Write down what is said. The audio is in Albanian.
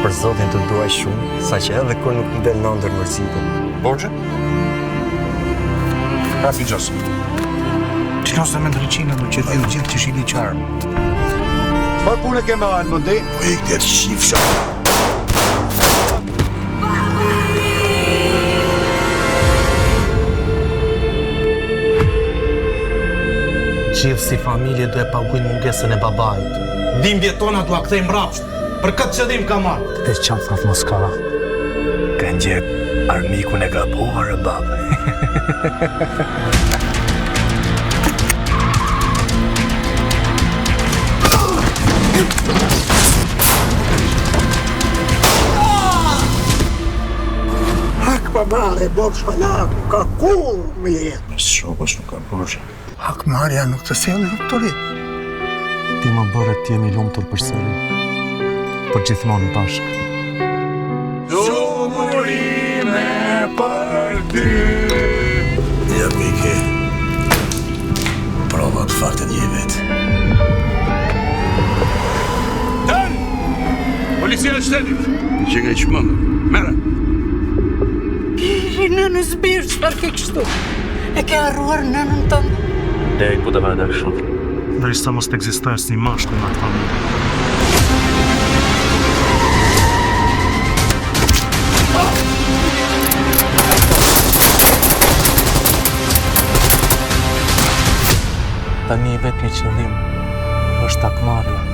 Për zotin të dua shumë, saqë edhe kur nuk më del në ëndërr mërzitem. Borxhe? Rapi gjasë. Që nësë dhe me ndriçime më që dhjë gjithë që shini qarë. Çfarë pune ke me Almën, de? Po i këtë shifsha. Gjithë si familje do e paguajnë mungesën e babait. Dhimbjet tona do ua kthej mbrapsht. Për këtë qëllim kam ardhur. Të qafat mos ka. Kanë gjetë armikun e gabuar, e babë. Hakmarrje, borxh hala, nuk ka kurrë më jetë. Shokës nuk ka borxh. Hakmarrja nuk të sjell lumturi. Ti më bëre të jem i lumtur përsëri. Për gjithmonë bashkë. Urime për ty. Ja ku i ke. Provat faktet je vetë. Dal! Policia e shtetit. Që nga i çmendur. Merre. Biri nënës bir, çfarë ke kështu? E ke harruar nënën tënde? Deri ku do vazhdosh kështu? Derisa mos të ekzistojë asnjë mashkull në atë familje. Tani i vetmi qëllim është hakmarrja.